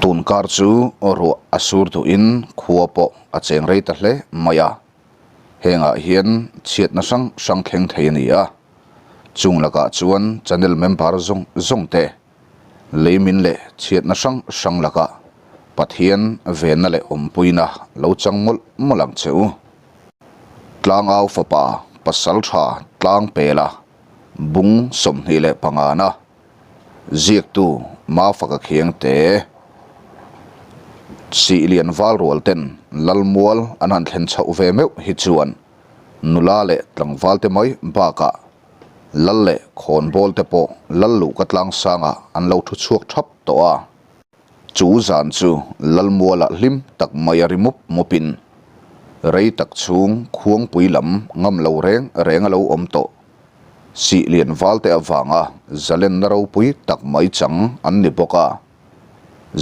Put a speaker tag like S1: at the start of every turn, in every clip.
S1: Tunkar chu ruah a sur duhin khua pawh a cheng rei ta hle mai a, hengah hian chhiatna hrang hrang thleng thei a ni a, chung lakah chuan channel member zawng zawng te leimin leh chhiatna hrang hrang lakah Pathian venna leh awmpuina lo chang mawlh mawlh ang che u. Tlangau fapa pasal tha tlang pela bung 25 na. Ziaktu Mafaka Khiangte, Sihlian val rual ten Lalmual an han thlen chhoh ve meuh hi chuan nula leh tlangval te mai bakah Lal leh khawnbawl te pawh Lal luhka tlangsangah an lo thu chhuak thap tawh a. Chu zan chu Lalmualah hlim tak mai a ri mup mupin rei tak chhung khuangpui lam ngam lo reng reng a lo awm tawh. Sihlian valte avanga zalenna ropui tak mai chang an ni bawk a.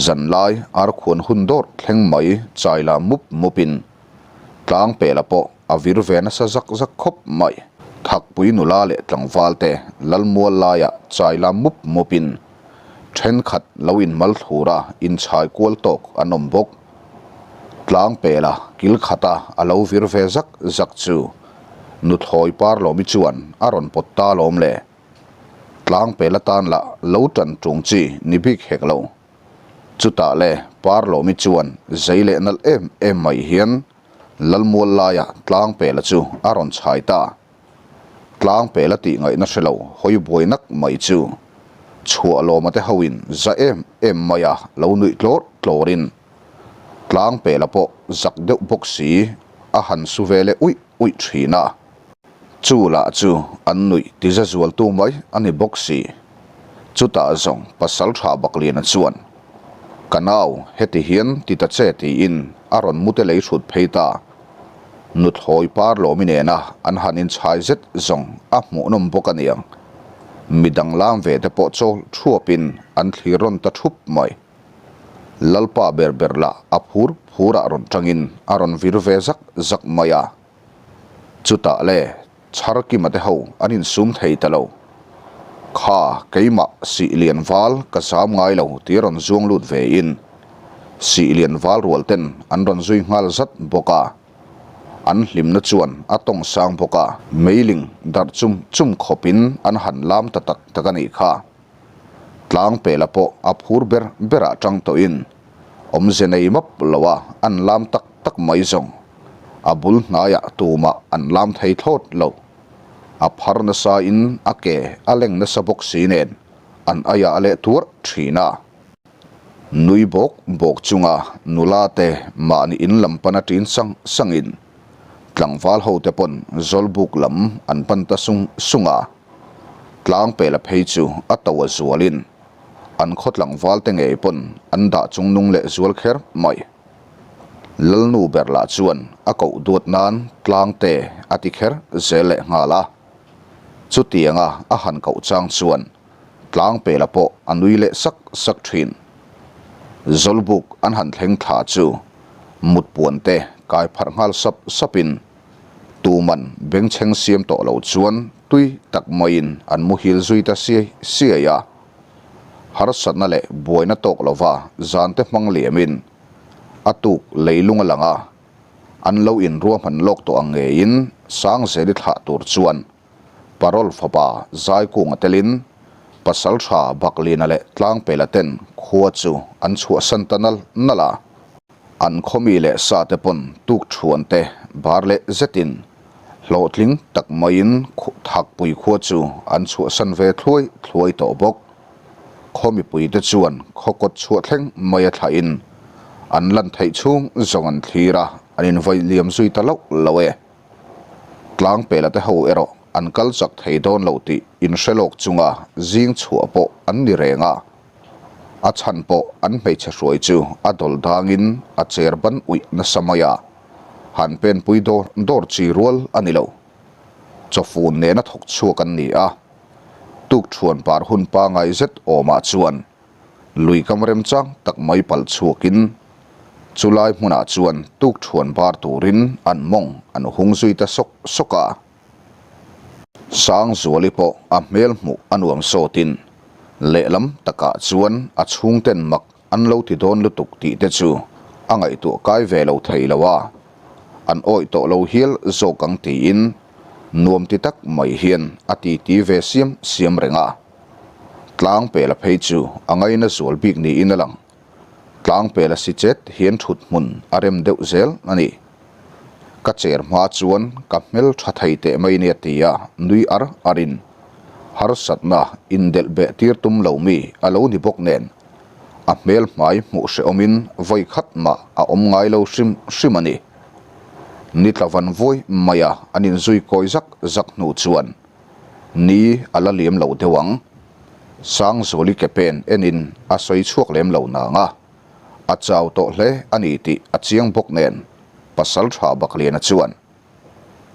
S1: Zanlai arkhuan hun dawrh thleng mai chaila mup mupin tlang pela pawh a vir ve nasa zak zak khawp mai. Thakpui nula leh tlangvalte Lalmual laiah chaila mup mupin thenkhat lo inmal thlura inchhai kual tawk an awm bawk. Tlang pela kil khata a lo vir ve zak zak chu nuthlawi par lawmi chuan a rawn pawt ta lawm le. Tlang pela tan lah lo tan tung chi ni bik hek lo. Chutah le par lawmi chuan zei leh nalh em em mai hian Lalmual laia tlang pela chu a rawn chhai ta. Tlang pela tih ngaihna hre lo hawi buai nak mai chu chhuah lawma te hoin za em em maia lo nuih tlawr tlawrin tlang pela pawh zak deuh bawk si a han su ve leh uih uih thin a. Chu lah chu an nuih tiza zualtu mai a ni bawk si. Chutah zawng pasal tha Bakliana chuan, Ka nau, heti hian ti ta che tiin a rawn mute lei hrut phei ta. Nuthlawi par lawmi nena an han inchhai zet zawng a hmuhnawm bawk a niang. Midang lam ve te pawh chawl thuapin an thlir rawn ta thup mai. Lalpa ber ber lah a phur phurah rawn tangin a rawn vir ve zak zak mai a. Chutah le Chharkima te ho an insum thei ta lo. Kha keimah Sihlian val ka zam ngai lo tih rawn zuang lut ve in Sihlian val rual ten an rawn zui nghal zat bawk a. An hlimna chuan a tawng sang bawk a. Meiling darh chum chum khawp in an han lam ta tak tak a nih kha. Tlang pela pawh a phur ber berah tang tawh in awmze nei map lo a an lam tak tak mai zawng. A bul hnaiah tumah an lam thei thlawt lo. A phar nasa in a ke a leng nasa bawk si nen an aiah a leh tuarh thin a. Nui bawk bawk chunga nula te mahni in lam pan a ṭin sang sang in tlangval ho te pawn Zawlbuk lam an pan ta sung sung a. Tlang pela phei chu a to a zual in an khaw tlangval te ngei pawn an dah chungnung leh zual kher mai. Lalnu ber lah chuan a koh duat nan tlang te a ti kher zel leh nghal a. Chutianga a han koh chang chuan tlang pela pawh a nui leh sak sak thin. Zawlbuk an han thleng thla chu mutpuan te kai pharh nghal sap sapin tuman bengchheng siam tawh lo chuan tui tak maiin an muhil zui ta siai siai a. Harsatna leh buaina tawk lova zante hmang liamin a tuk leilung a lang a, an lo inruahman lawk tawh ang ngeiin Sangzeli thlah tur chuan Parol fapa Zaikunga telin Pasaltha Baklina leh Tlangpela ten khua chu an chhuahsan ta nal nal a. An khawmi leh sa te pawn tuk thuan te bar leh zetin hlawhtling tak maiin Thakpui khua chu an chhuahsan ve thluai thluai tawh bawk. Khaw mipuite chuan khaw kawt chhuah thleng mai a thlahin an lan theih chhung zawng an thlir a, an invawi liam zui ta loh lo e. Tlangpela te ho erawh an kal chak thei dawn lo tih inhre lawk chunga zing chhuah pawh an ni reng a. A chhan pawh an hmeichhe hruai chu a dawl dangin a cher ban uih nasa mai a, han penpui dawr dawr chi rual a ni lo. Chawfun nena thawk chhuak an ni a, tukthuan par hun pangai zet awmah chuan lui kam remchang tak mai palh chhuakin chulai hmunah chuan tukthuan bar turin an mawng an hung zui ta sawk sawk a. Sangzuali pawh a hmel hmuh a nuam sawtin lehlam takah chuan a chhungten mak. an lo ti dawn lutuk tih te chu a ngaihtuah kai ve lo thei lo a, an awih tawh lo hial zawk ang tiin nuam ti tak mai hian a titi ve siam siam reng a. Tlangpela phei chu a ngaina zual bik niin a lang. Tlangpela si chet hian thut hmun a rem deuh zel a ni. Ka cher hma chuan ka hmel tha thei teh mai nia tia nui ar arin harsatna indelh beh tir tum lo mi a lo ni bawk nen a hmel hmai hmuh hrehawmin vawi khat mah a awm ngai lo hrim hrim a ni. Ni tla van vawi maia an inzui kawi zak zak hnu chuan ni a la liam lo deuh ang. Sangzuali ke pen enin a sawi chhuak lem lo nang a. A chau tawh hle a ni tih a chiang bawk nen pasal tha Bakliana chuan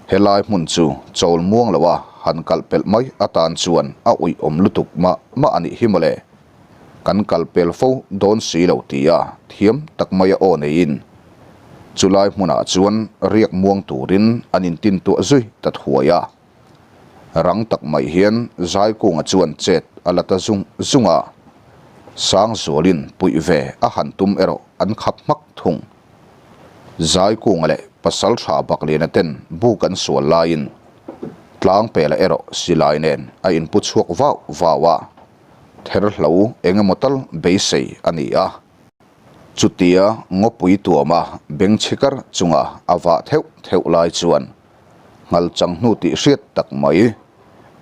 S1: helai hmun chu chawl muang loa han kalh pelh mai atan chuan a uih awm lutuk mah mah a nih hi mawle. Kan kal pel fo dawn si lo tia thiam tak maia aw neiin chulai hmunah chuan riak muang turin an intintuah zui ta thuai a. Rang tak mai hian Zaikunga chuan chet a la ta zung zung a, Sangzualin puih ve a han tum erawh an khap hmak thung. Zaikunga leh Pasaltha Bakliana ten buk an sual laiin Tlangpela erawh silai nen a inpu chhuak vau vau a, therhlo eng emaw tal beisei a ni a. Chutia ngawpui tuama bengchhikar chunga a vah theuh theuh lai chuan Nghal chang hnu tih hriat tak mai.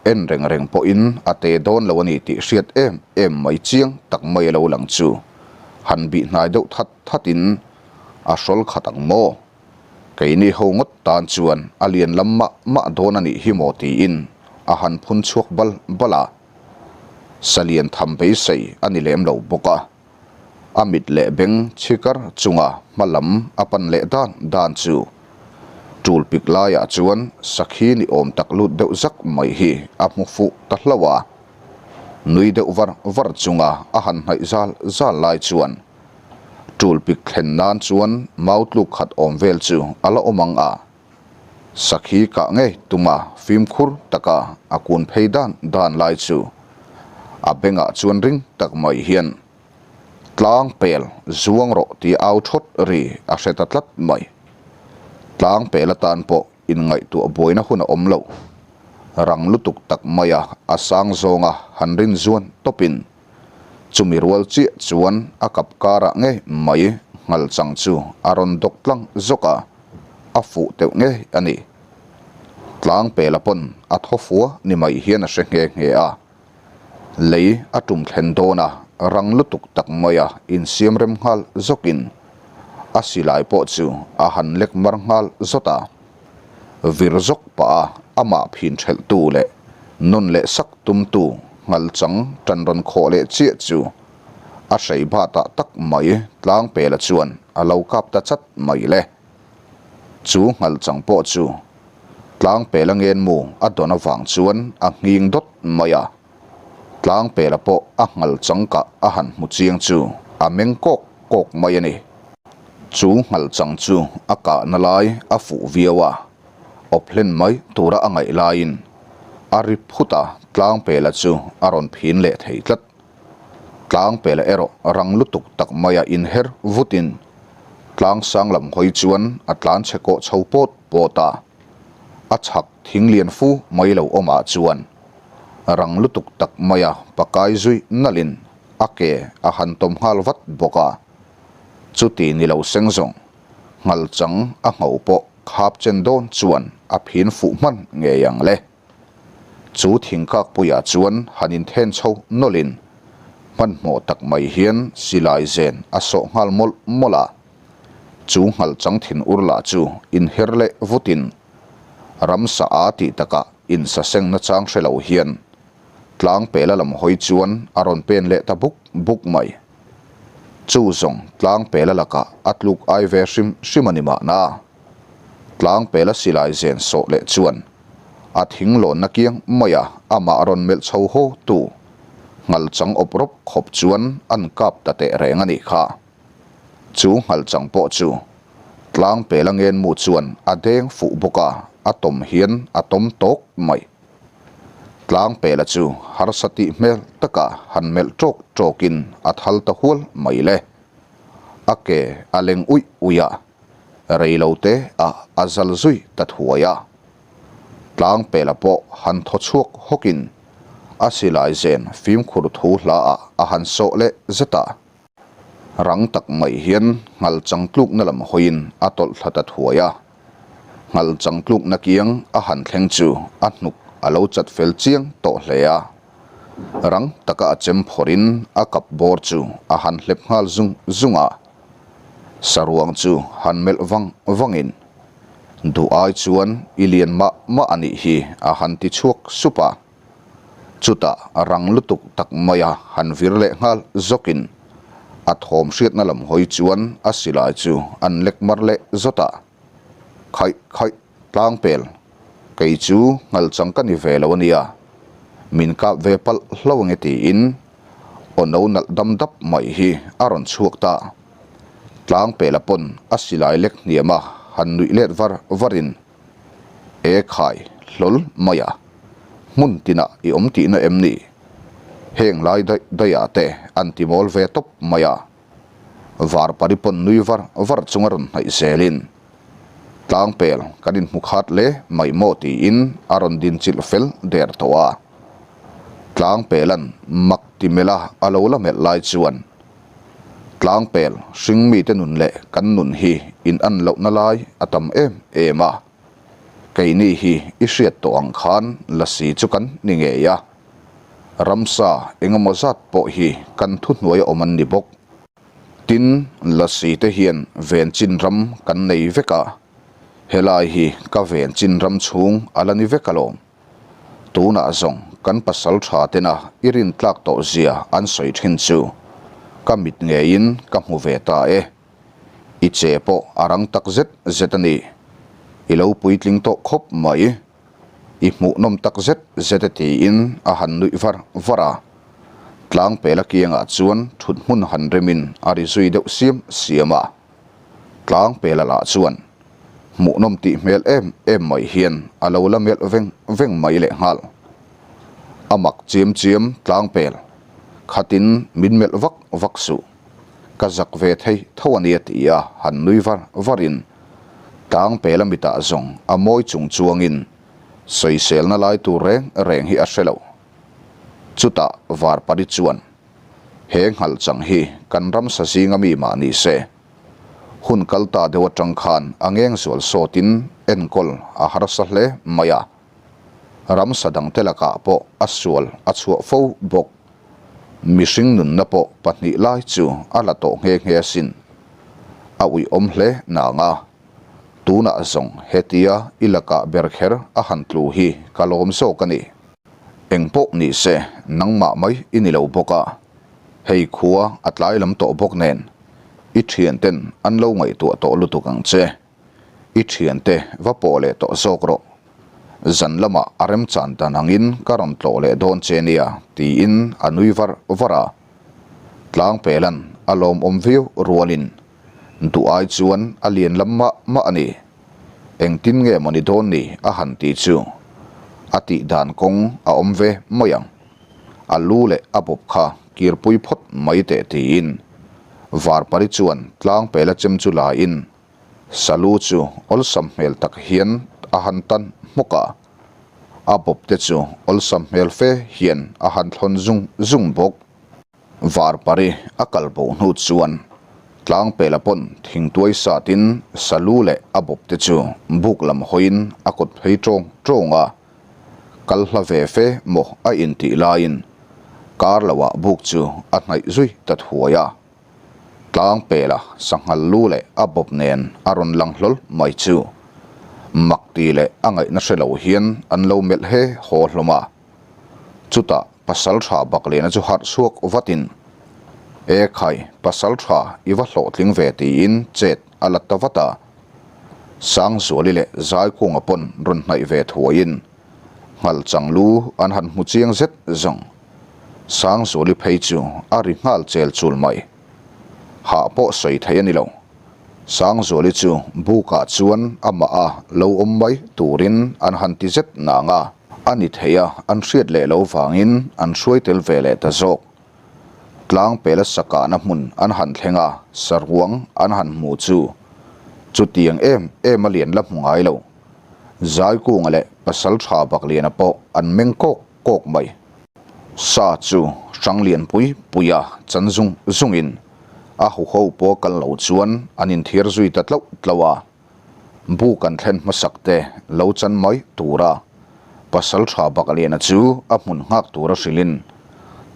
S1: En reng reng pawhin a te dawn lo a ni tih hriat em em mai chiang tak mai a lo lang chu. Han bih hnai deuh that thatin a hrawl khat ang maw? Keini ho ngawt tan chuan a lian lam mah mah dawn a nih hi maw tiin a han phun chhuak bal bal a. Salian tham beisei a ni lem lo bawk a. A mit leh beng chhikar chunga hma lam a pan leh dan dan chu tul pik laiah chuan sakhi ni awm tak lut deuh zak mai hi a hmu fuh ta hlauh a. Nui deuh var var chunga a han hnaih zal zal lai chuan tul pik thlen nan chuan mau tluk khat awm vel chu a la awm ang a. Sakhi kah ngei tuma fimkhur taka a kun phei dan dan lai chu a bengah chuan ring tak mai hian tlang pel zuang rawh tih au thawt ri a hre ta tlat mai. Tlang pel atan pawh inngaihtuah buaina hun a awm lo. Rang lutuk tak maia a sang zawnga han rin zuan tawpin Chumi rual chiah chuan a kap karah ngei mai nghal chang chu a rawn dawk tlang zawk a, a fuh teuh ngei a ni. Tlang pela pawn a thaw fua ni mai hian a hre nghe nghe a. Lei a tum thlen dawn a, rang lutuk tak maia insiam rem nghal zawkin a silai pawh chu a han lek mar nghal zawt a. Vir zawk pah a amah phin thelhtu leh nawn leh sak tumtu nghal chang tan rawn khawh leh chiah chu a hrei batah tak mai Tlangpela chuan a lo kap ta chat mai le. Chu nghal chang pawh chu Tlangpela ngenmu a dawn avang chuan a nghing dawt mai a, Tlangpela pawh a nghal chang kah a han hmu chiang chu a meng kawk kawk mai a ni. Chu nghal chang chu a kahna lai a fuh viau a, awp hlen mai tura a ngaih laiin a ri phut a, Tlangpela chu a rawn phin leh thei tlat. Tlangpela erawh rang lutuk tak maia inher vutin tlangsang lam hawi chuan a tlan chhe kawh chho pawt pawt a, a chhak thing lian fu mai lo awmah chuan rang lutuk tak maia pakai zui nalhin a ke a han tawm nghal vat bawk a. Chuti ni lo seng zawng nghal chang a ngho pawh khap chen dawn chuan a phin fuh hman ngei ang le. Chu thingkak puiah chuan han inthen chho nawlhin hmanhmawh tak mai hian silai zen a sawh nghal mawlh mawlh a. Chu nghal chang thin ur lah chu inher leh vutin ramsa a tih takah insaseng nachang hre lo hian tlang pela lam hawi chuan a rawn pen leh ta buk buk mai. Chu zawng tlang pela lakah a tluk ai ve hrim hrim a ni mahna. Tlang pela silai zen sawh leh chuan a thing lawnna kiang maia amah rawn melh chho haw tu nghal chang awp rawp khawp chuan an kap ta teh reng a nih kha. Chu nghal chang pawh chu tlang pela ngenmu chuan a deng fuh bawk a, a tawm hian a tawm tawk mai. Tlangpela chu harsa tih hmel taka han melh tawk tawkin a thal ta hual mai le. A ke a leng uih uih a, rei lo te ah a zal zui ta thuai a. Tlangpela pawh han thaw chhuak hawkin a silai zen fimkhur thu hla ah a han sawh leh zet a. Rang tak mai hian nghal chang tlukna lam hawiin a tawlh thla ta thuai a. Nghal chang tlukna kiang a han thleng chu a hnuk a lo chat fel chiang tawh hle a. Rang taka a chem phawrhin a kap bawr chu a han hlep nghal zung zung a. Saruang chu han melh vang vangin, Duh ai chuan i lian mah mah a nih hi a han ti chhuak sup a. Chutah rang lutuk tak maia han vir leh nghal zawkin a thawm hriatna lam hawi chuan a silai chu an lek mar leh zawt a. Khaih khaih tlang pel, kei chu nghal chang ka ni ve lo a nia, min kap ve palh hlo ange tiin aw no nalh dam dap mai hi a rawn chhuak ta. Tlang pela pawn a silai lek hniam a han nuih let var varin E khai hlawl mai a, hmun tinah i awm tihna em ni? Heng lai daih daihah te an ti mawl ve tawp mai a. Var pari pawn nui var var chunga rawn hnaih zelin Tlangpel kan inhmu khat le mai maw tiin a rawn din chilh fel der tawh a. Tlangpelan mak ti melh a a lo la melh lai chuan Tlangpel hring mite nun leh kan nun hi in an lohna lai a tam em em a. Keini hi i hriat tawh ang khan lasi chu kan ni ngei a. Ramsa engemaw zat pawh hi kan thuhnuai a awm an ni bawk. Tin, lasi te hian ven chin ram kan nei vek a, helai hi ka ven chin ram chhung a la ni vek alawm. Tunah zawng kan pasal tha tena i rin tlak tawh zia an sawi thin chu ka mit ngeiin ka hmu ve ta e. I che pawh a rang tak zet zet a ni. I lo puitling tawh khawp mai. I hmuhnawm tak zet zet e tiin a han nuih var var a. Tlangpela kiangah chuan thut hmun han remin a ri zui deuh siam siam a. Tlangpela lah chuan hmuhnawm tih hmel em em mai hian a lo la melh veng veng mai leh nghal. A mak chiam chiam tlangpel khatin min melh vak vak suh. Ka zak ve thei tho a nia ti a han nui var varin tlangpel a mitah zawng a mawi chung chuangin sawiselna lai tur reng reng hi a hre lo. Chutah Varpari chuan he nghalchang hi kan ramsa zinga mi mah ni se. Hun kal ta deuh atang khan a ngeng zual sawtin enkawl a harsa hle mai a, ramsa dangte lakah pawh a sual a chhuah fo bawk. Mihring nunna pawh pahnih lai chu a la tawh nghe nghe asin. A uiawm hle nang a, tunah zawng hetia i lakah ber kher a han tlu hi ka lawm zawk a ni. Eng pawh ni se nangmah mai i ni lo bawk a, hei khua a tlai lam tawh bawk nen i thianten an lo ngaihtuah tawh lutuk ang che. I thiante va pawh leh tawh zawk rawh. Zan lamah a remchan dan angin ka rawn tlawh leh dawn che nia tiin a nui var var a. Tlangpelan a lawmawm viau rualin duh ai chuan a lian lam mah mah a ni. Engtin nge maw ni dawn ni a han ti chu a tih dan kawng a awm ve mai ang. A lu leh a bawp kha kirpui phawt mai teh tiin Varpari chuan tlangpela chem chu la in Salu chu awlsam hmel tak hian a han tan hmawk a, a bawp te chu awlsam hmel fe hian a han thlawn zung zung bawk. Varpari a kal bo hnu chuan Tlangpela pawn thingtuai satin Salu leh a bawp te chu buk lam hawiin a kawt phei tawng tawng a, kal hla ve fe maw a intih laiin kar loah buk chu a hnaih zui ta thuai a. Tlangpela sanghal lu leh a bawp nen a rawn lang hlawl mai chu mak ti leh a ngaihna hre lo hian an lo melh he haw hlawm a. Chutah pasal tha Baklena chu harh chhuak vatin, E khai, pasal tha i va hlawhtling ve tiin chet a la ta vat a. Sangzuali leh Zaikunga pawn rawn hnaih ve thuaiin Nghalchang lu an han hmu chiang zet zawng. Sangzuali phei chu a ri nghal chel chul mai. Hah pawh sawi thei a ni lo. Sangzuali chu bukah chuan amah a lo awm mai turin an han ti zet nang a. A ni thei a, an hriat leh lo vangin an hruai tel ve leh ta zawk. Tlangpela sakahna hmun an han thleng a, saruang an han hmu chu chutiang em em a lian la hmu ngai lo. Zaikunga leh Pasaltha Bakliana pawh an meng kawk kawk mai. Sa chu hrang lian pui pui a chan zung zungin a huho pawh kal lo chuan an inthiar zui ta tlauh tlauh a. Bu kan thlen hmasak te lo chan mai tura Pasaltha Bakliana chu a hmun nghak tura hrilhin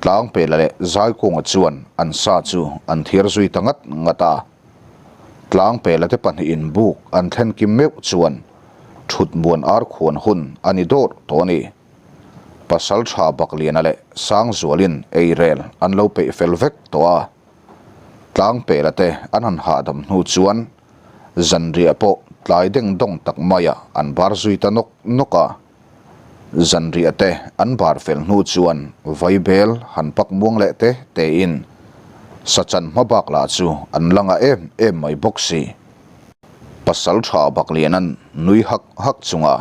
S1: Tlangpela leh Zaikunga chuan an sa chu an thiar zui ta ngat ngat a. Tlangpela te pahnihin buk an thlen kim meuh chuan thut muan ar khuan hun a ni dawr tawh a ni. Pasaltha Bakliana leh Sangzualin eirel an lo peih fel vek tawh a. Tlangpela te an han hahdam hnu chuan zanriah pawh tlai deng dawng tak maia an bar zui ta nawk nawk a. Zanriah te an bar fel hnu chuan vaibel han pak muang leh te tein sachan hma bak lah chu an la ngah em em mai bawk si. Pasal tha Baklianan nui hak hak chunga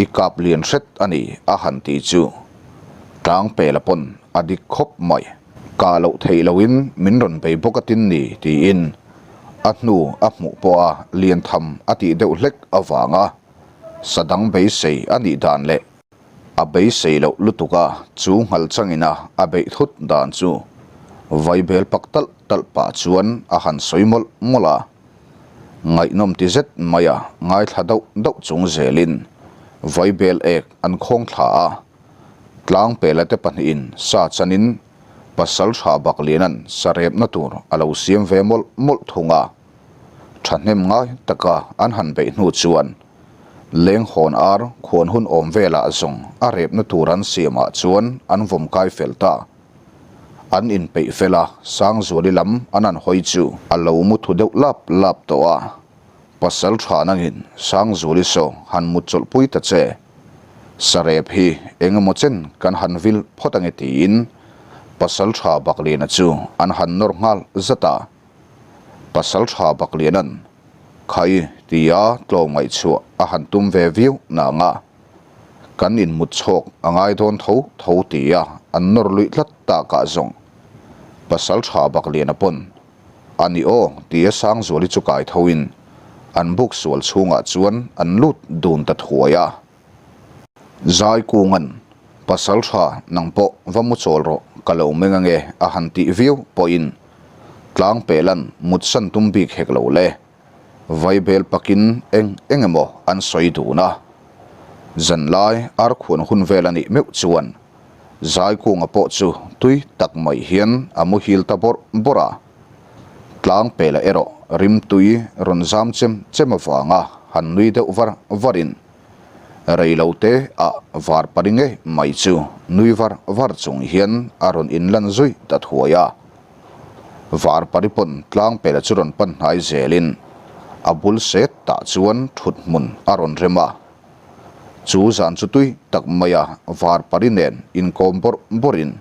S1: I kap lian hret a ni a han ti chu Tlangpela pawn a dik khawp mai. Kah loh theih loin min rawn bei bawk a tin ni tiin a hnu a hmuh pawha lian tham a tih deuh hlek avanga sa dang beisei a nih dan leh a beisei loh lutuk a chu nghal changina a beih thut dan chu vaibel pak talh talh pah chuan a han sawi mawlh mawlh a. Ngaihnawm ti zet mai a, ngaithla dauh dauh chung zelin vaibel ek an khawng thla a. Tlangpela te pahnihin sa chanin pasal tha Bakliana'n sa repna tur a lo siam ve mawlh mawlh thung a. Thahnem ngai taka an han beih hnu chuan lenghawn ar khuan hun awm velah zawng a repna tur an siamah chuan an vawm kai fel ta. An inpeih fel a, Sangzuali lam an han hawi chu a lo mu thu deuh lap lap tawh a. Pasal tha nangin Sangzuali saw han mut chawlhpui ta che. Sarep hi eng emaw chen kan han vil phawt ange tiin Pasal tha Bakliana chu an han nawr nghal zat a. Pasal tha Bakliana'n Khai tia tlawmngaihchhuah a han tum ve viau nanga. Kan inmut chhawk a ngai dawn tho tho tia an nawr luih tlat takah zawng pasal tha Bakliana pawn a ni aw tia Sangzuali chu kai thoin an buk sual chhungah chuan an lut dun ta thuai a. Zaikunga'n pasal tha nang pawh va mu chawl rawh ka lo meng ange a han tih viau pawhin Tlangpela'n mutsan tum bik hek lo le. Vaibel pakin eng eng emaw an sawi dun a. Zanlai arkhuan hun vel a nih meuh chuan Zaikunga pawh chu tui tak mai hian a muhil ta bawrh bawrh a. Tlangpela erawh rimtui rawn zam chem chem avanga han nui deuh var varin reilote ah var pari ngei mai chu nui var var chung hian a rawn inlan zui ta thuai a. Var pari pawn tlangpela chu rawn pan hnai zelin a bul set tah chuan thut hmun a rawn rem a. Chu zan chu tui tak maia var pari nen inkawm bawrh bawrhin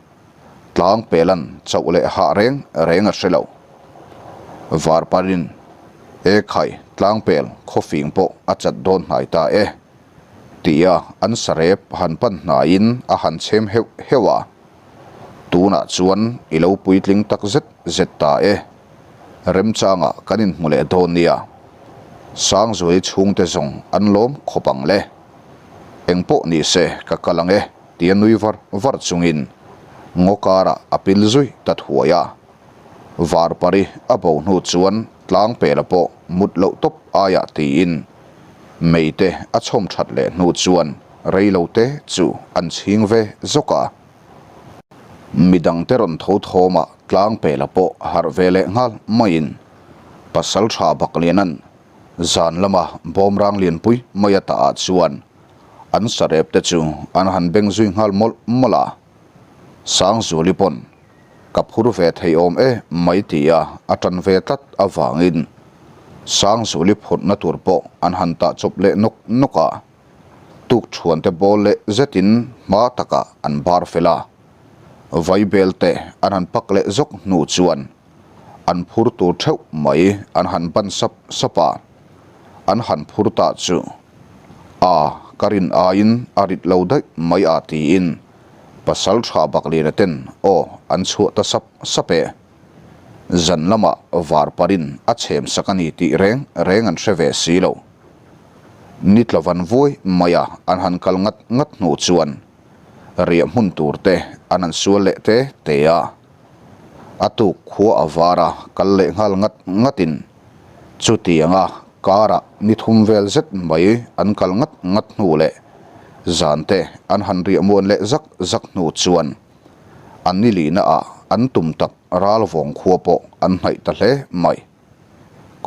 S1: tlangpela'n chauh leh hah reng reng a hre lo. Var parin, E khai, tlangpel khawfing pawh a chat dawn hnai ta e, tia an sarep han pan hnaiin a han chhem heuh heuh a. Tunah chuan i lo puitling tak zet zet ta e. Remchangah kan inhmu leh dawn nia. Sangzuali chhungte zawng an lawm khawp ang le. Engpawh ni se ka kal ang e tia nui var var chungin ngaw karah a pil zui ta thuai a. Varpari a bo hnu chuan Tlangpela pawh mut loh tawp aiah tiin meite a chhawm that leh hnu chuan reilote chu an chhing ve zawk a. Midangte rawn tho thawmah Tlangpela pawh harh ve leh nghal maiin Pasaltha Bakliana'n zan lama bawmrang lianpui mai a tah ah chuan an sarep te chu an han beng zui nghal mawlh mawlh a. Sangzuali pawn Ka phur ve thei awm e mai tia a tan ve tlat avangin Sangzuali phurhna tur pawh an han tah chawp leh nawk nawk a. Tukṭhuante bawl leh zetin hma takah an bar fel a. Vaibel te an han pak leh zawk hnu chuan an phur tur theuh mai an han ban sap sap a. An han phur ta chu a ka rin aiin a rit lo daih mai a tiin. Pasalṭha Bakliana ten aw an chhuah ta sap sap e. Zan lamah varparin a chhem sak a ni tih reng reng an hre ve si lo. Ni tla van vuai maia an han kal ngat ngat hnu chuan riah hmun tur te an han sual leh te te a. A tuk khua a var a kal leh nghal ngat ngatin chutianga karah ni thum vel zet mai an kal ngat ngat hnu leh zan te an han riah muan leh zak zak hnu chuan an ni lihna ah an tum tak ral vawng khua pawh an hnaih ta hle mai.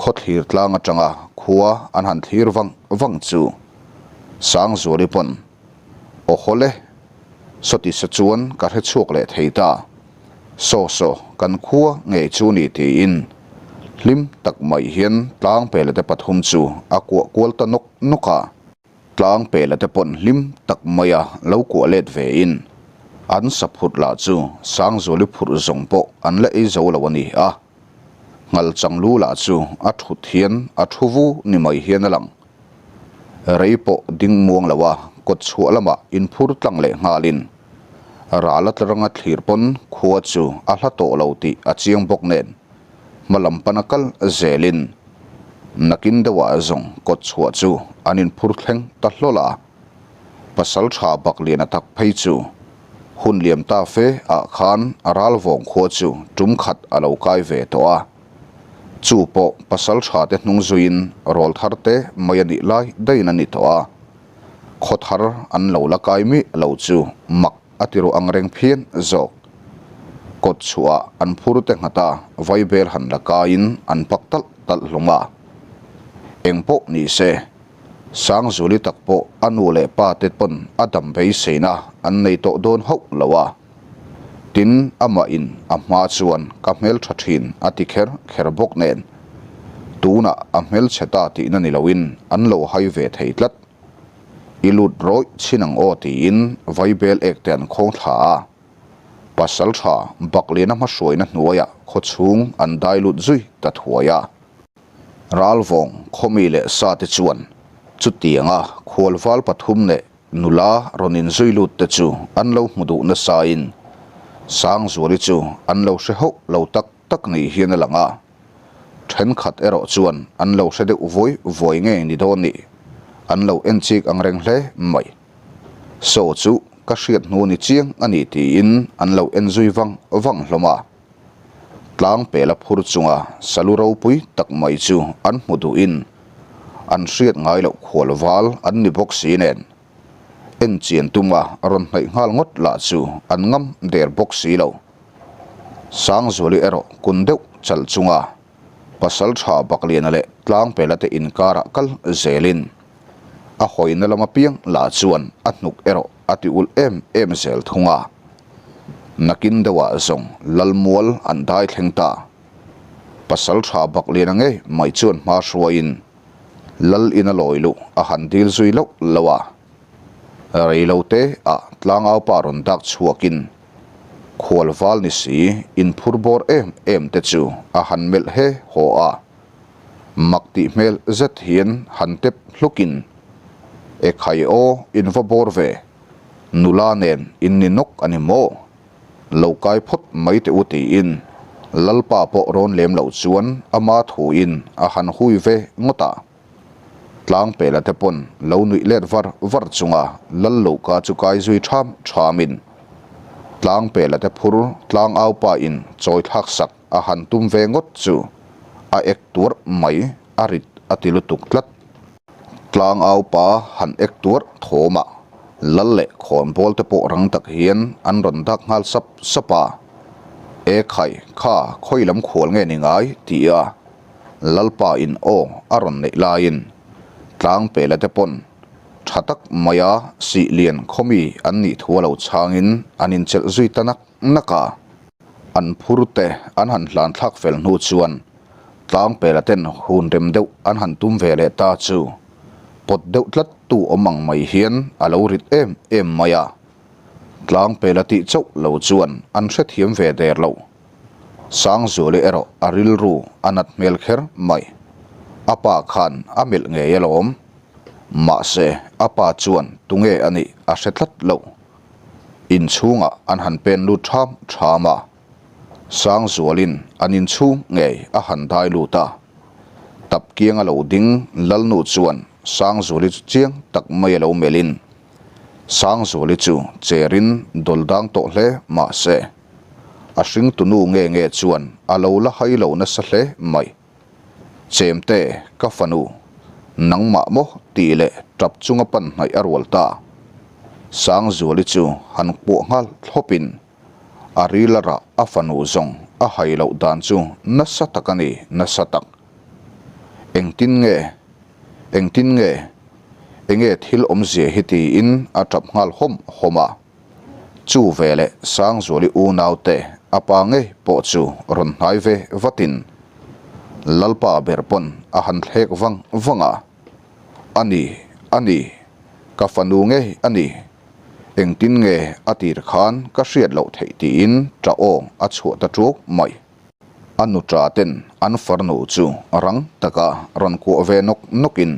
S1: Khaw thlir tlang atanga khua an han thlir vang vang chu Sangzuali pawn aw hawl e, sawti sa chuan ka hre chhuak leh thei ta, saw saw kan khua ngei chu ni tiin hlim tak mai hian tlang pela te pathum chu a kuah kual ta nawk nawk a. Tlang pela te pawn hlim tak maia lo kuah let ve in an sa phurh lah chu Sangzuali phurh zawng pawh an la ei zo lo a ni a. Nghal chang lu lah chu a thut hian a thu vu ni mai hian a lang. Rei pawh ding muang lo a kawt chhuah lamah inphur tlang leh nghalin ral a tlaranga thlir pawn khua chu a hla tawh lo tih a chiang bawk nen hma lam pana kal zelin nakin deuhah zawng kawt chhuah chu an inphur thleng ta hlawl a. Pasal tha bak lian a tak phei chu hun liam ta fe ah khan a ral vawng khua chu tum khat a lo kai ve tawh a. Chu pawh pasal tha te hnung zuiin rawl thar te mai a nih lai daihin a ni tawh a. Khaw thar an lo la kai miah lo chu mak a ti ruh ang reng phian zawk. Kawt chhuah an phur te nghat a, vaibel han la kaiin an pak talh talh hlawm a. Eng pawh ni se. Sangzuli tak pawh a nu leh pa te pawn a dam beiseina an nei tawh dawn hauh lo a. Tin, amah in a hma chuan ka hmeltha thin a ti kher kher bawk nen. Tunah a hmelchhe ta tihna ni loin an lo hai ve thei tlat. I lut rawih chhin ang aw tiin vaibel ek te an khawng thla a. Pasaltha Bakliana hmahruaina hnuaiah khawchhung an dai lut zui ta thuai a. Ralvawng khawmi leh sa te chuan chutianga khualval pathum leh nula rawn inzui lut te chu an lo hmu duh nasain Sangzuali chu an lo hre hauh lo tak tak ni hian a lang a. Thenkhat erawh chuan an lo hre deuh vawi vawi nge ni dawn ni an lo en chik ang reng hle mai. Saw chu ka hriat hnu ni chiang a ni tiin an lo en zui vang vang hlawm a. Tlang pela phur chunga salu ropui tak mai chu an hmu duhin an hriat ngai loh khual val an ni bawk si nen en chian tuma rawn hnaih nghal ngawt lah chu an ngam der bawk si lo. Sangzuali erawh kun deuh chal chunga Pasaltha Bakliana leh Tlangpela te inkarah kal zelin a hawina lam apiang lah chuan a hnuk erawh a ti ulh em em zel thung a. Nakin deuhah zawng Lalmual an dai thleng ta. Pasal tha bak lian a ngei mai chuan hma hruaiin Lal in a lawi luh a han dil zui loh loh a. Rei lo te ah tlangau pa rawn dak chhuakin khual val ni si inphur bawr em em te chu a han melh he haw a. Mak tih hmel zet hian han tep hlukin, E khai aw, in va bawr ve. Nula nen in ni nawk a ni maw? Lo kai phawt mai teh u tiin Lalpa pawh rawn lem loh chuan ama thuin a han hui ve ngawt a. Tlangpela te pawn lo nuih let var var chunga Lal Lohka chu kai zui ṭham ṭhamin Tlangpela te phur tlangaupa in chawi thlak sak A han tum ve ngawt chu a ek tuarh mai, a rit a ti lutuk tlat. Tlangau pa han ek tuarh thawmah lal leh khawnbawl te pawh rang tak hian an rawn dak nghal sap sap a. E khai, kha khawi lam khual nge ni ngai? ti a Lalpa in aw a rawn neih laiin Tlangpela te pawn tha tak maia sih lian khawmi an nih thu a lo chhangin an inchelh zui ta nak nak a. An phur te an han hlan thlak fel hnu chuan tlangpela ten hun rem deuh an han tum ve leh ta chu pawt deuh tlat tu awm ang mai hian a lo rit em em mai a. Tlangpela tih chauh lo chuan an hrethiam ve der lo. Sangzuali erawh a rilru a nat hmel kher mai. A pa khan a melh ngei alawm. Mahse a pa chuan tunge a nih a hre tlat lo. Inchhungah an han pen lut ṭham ṭham a, Sangzualin an inchhung ngei a han dai lut a. Tap kianga lo ding Lalnu chuan Sangzuali chu chiang tak mai a lo melhin, Sangzuali chu cherin dawl dang tawh hle mah se, a hringtunu nge nge chuan a lo la hai lo nasa hle mai. Chemte, ka fanu, nangmah maw tih leh tap chunga pan hnaih a rual ta. Sangzuali chu han kuah nghal thlawpin a ril a rah a fanu zawng a hai loh dan chu nasa tak a ni, nasa tak. Engtin nge? Engtin nge? Enge thil awmzia hi tiin a tap nghal hawm hawm a. Chu veleh Sangzuali unaute a pa ngei pawh chu rawn hnai ve vatin Lalpa ber pawn a han thlek vang vang a, A ni, a ni, ka fanu ngei a ni, engtin nge a tir khan ka hriat loh theih tiin ṭah awng a chhuah ta ṭuak mai. A nuṭa ten an farnu chu rang taka rawn kuah ve nawk nawkin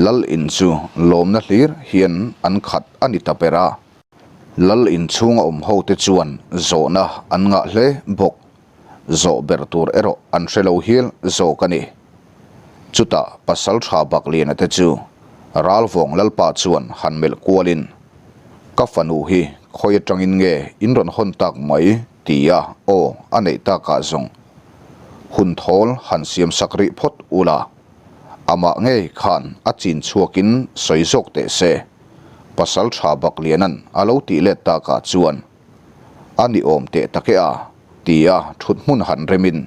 S1: Lal in chu lawmna hlir hian an khat a ni ta ber a. Lal in chhunga awm ho te chuan zawhna an ngah hle bawk. Zawh ber tur erawh an hre lo hial zawk a ni. Chutah Pasalṭha Bakliana te chu Ralvawng Lalpa chuan han melh kualin, Ka fanu hi khawi atangin nge in rawn hawn tak mai? Tia aw a neih takah zawng hun thawl han siam sak rih phawt ula, amah ngei khan a chin chhuakin sawi zawk teh se, Pasal tha Bakliana'n a lo tih let takah chuan a ni awm teh tak e a, tia thut hmun han remin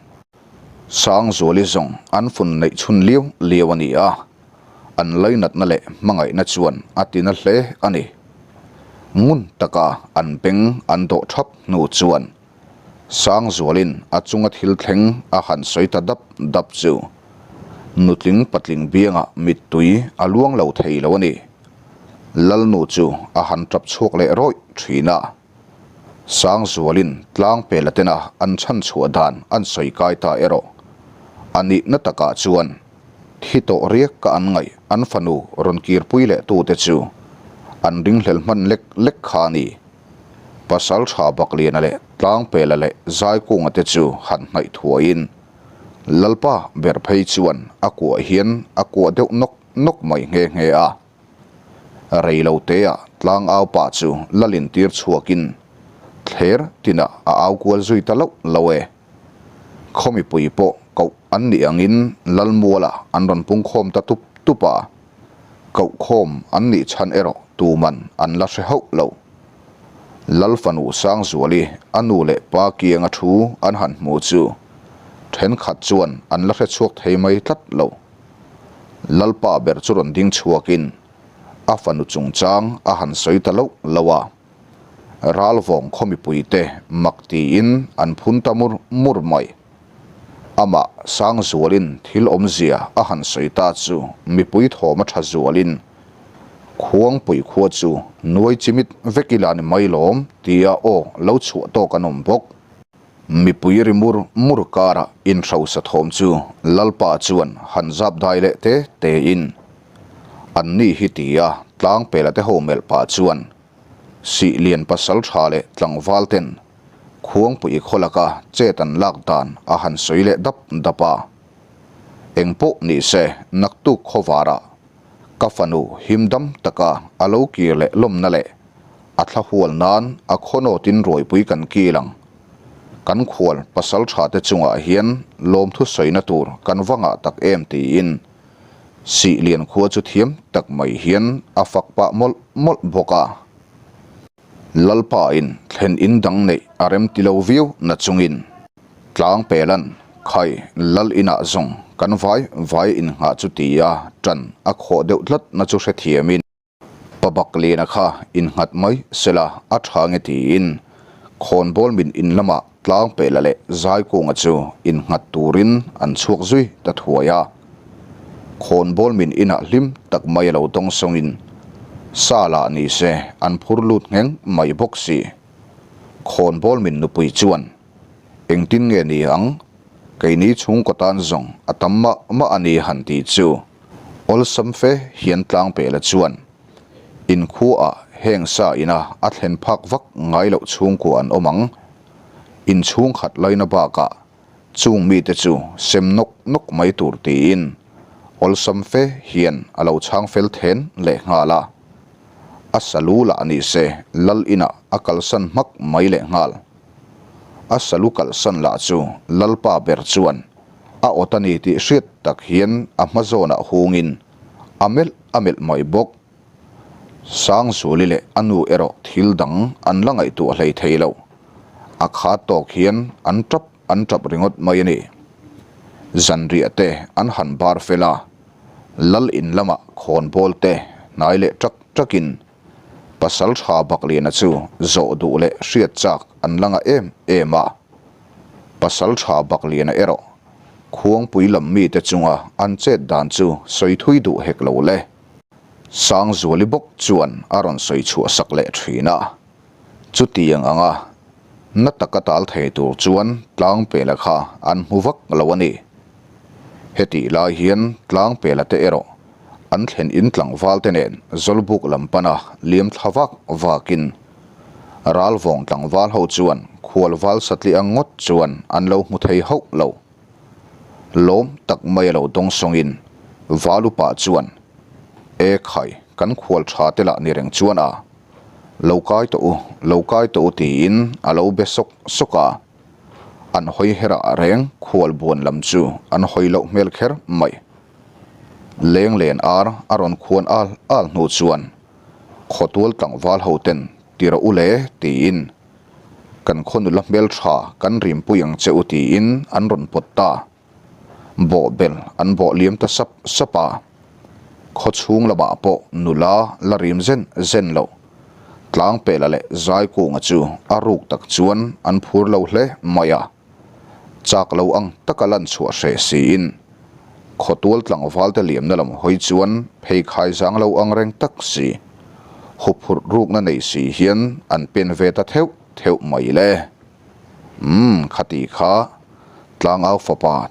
S1: Sangzuali zawng an fun neih chhun liau liau a ni a. An lainatna leh hmangaihna chuan a tina hle a ni. Ngun taka an beng an dawh thap hnu chuan Sangzualin a chunga thil thleng a han sawi ta dap dap chu nutling patling biangah mittui a luang lo thei lo a ni. Lalnu chu a han tap chhuak leh rawih thin a. Sangzualin tlang pela tena an chhanchhuah dan an sawi kai ta erawh a nihna takah chuan Thi tawh riak ka an ngaih an fanu rawn kirpui leh tute chu an ringhlel hman lek lek kha a ni. Pasal tha Bakliana leh Tlangpela leh Zaikunga te chu han hnaih thuaiin Lalpa ber phei chuan a kuah hian a kuah deuh nawk nawk mai nghe nghe a. Rei lo teah tlangau pa chu lalin tir chhuakin thler tinah a au kual zui ta loh lo e. Khaw mipui pawh koh an nih angin Lalmuala an rawn pungkhawm ta tup tup a, kohkhawm an nih chhan erawh tuman an la hre hauh lo. Lal fanu Sangzuali a nu leh pa kianga thu an han hmu chu thenkhat chuan an la hre chhuak thei mai tlat lo. Lalpa ber chu rawn ding chhuakin a fanu chungchang a han sawi ta loh loh a. Ralvawng khaw mipuite mak tiin an phun ta mur mur mai. Amah Sangzualin thil awmzia a han sawi ta chu mipui thawm a tha zualin Khuangpui khua chu nuai chimit vek ila ni mai lawm tia aw lo chhuah tawk an awm bawk. Mipui ri mur mur karah inhrosa thawm chu Lalpa chuan han zap dai leh te tein Anni hi tia tlangpela te ho melh pah chuan Sih lian pasal tha leh tlangval ten Khuangpui khaw laka chet an lak dan a han sawi leh dap dap a. Eng pawh ni se naktuk khawvarah ka fanu himdam taka a lo kir leh lawmna leh a thla hual nan a khawnawtin ruaipui kan kil ang. Kan khual pasal tha te chungah hian lawmthu sawina tur kan va ngah tak em tiin Sih lian khua chu thiam tak mai hian a fak pah mawlh mawlh bawk a. Lalpa in thlen in dang neih a rem ti lo viau na chungin tlang pelan khai lal inah zawng kan vai vai in nghah chu tia tan a khawh deuh tlat na chu hrethiamin. Pa Bakliana kha innghat mai sela a tha nge tiin khawnbawl min in lamah Tlangpela leh Zaikunga chu innghat turin an chhuak zui ta thuai a. Khawnbawl min inah hlim tak mai a lo dawng sawngin sa lah ni se an phur lut ngheng mai bawk si. Khawnbawl min nupui chuan engtin nge ni ang keini chhungkaw tan zawng a tam mah mah a ni han tih chu Awlsam fe hian Tlangpela chuan inkhua ah heng sa ina a thlen phak vak ngai loh chhungkua an awm ang. Inchhung khat laina bakah chung mite chu sem nawk nawk mai tur tiin awlsam fe hian a lo chhang fel then leh nghal a. A salu lah ni se lal inah a kalsan hmak mai leh nghal. A salu kalsan lah chu lalpa ber chuan a awt a ni tih hriat tak hian a hma zawnah hungin a melh a melh mai bawk. Sangzuli leh a nu erawh thil dang an la ngaihtuah hlei thei lo. A khat tawk hian an tap an tap ringawt mai a ni. Zanriah te an han bar fel a, lal in lamah khawnbawl te hnai leh ṭak ṭakin pasal tha Bakliana chu zawh duh leh hriat chak an la ngah em em a. Pasal tha Bakliana erawh Khuangpui lam mite chunga an chet dan chu sawi thui duh hek lo le. Sangzuali bawk chuan a rawn sawi chhuah sak leh thin a. Chutiang anga na taka tal thei tur chuan Tlangpela kha an hmu vak lo a ni. Hetih lai hian Tlangpela te erawh an thlen in tlangval te nen Zawlbuk lam pana liam thla vak vakin Ralvawng tlangval ho chuan khualval satliah ngawt chuan an lo hmu thei hauh lo. Lawm tak mai a lo dawng sawngin Valupa chuan, E khai, kan khual tha te lah ni reng chuan a, lo kai tawh u, lo kai tawh u tiin a lo be sawk sawk a. An hawi herah reng khual buan lam chu an hawi loh hmel kher mai. Leng len ar a rawn khuan al al hnu chuan khawtual tlangval ho ten ti rawh u le tiin Kan khaw nula hmel tha kan rimpui ang che u tiin an rawn pawt ta. Bawhbel an bawh liam ta sap sap a. Khaw chhung lamah pawh nula la rim zen zen lo. Tlangpela leh Zaikunga chu a ruk tak chuan an phur lo hle mai a. Chak lo ang taka lan chhuah hreh siin khawtual tlangval te liamna lam hawi chuan pheikhai zang lo ang reng tak si, huphurh rukna nei si hian an pen ve ta theuh theuh mai le. Umm khati kha tlangau fapa.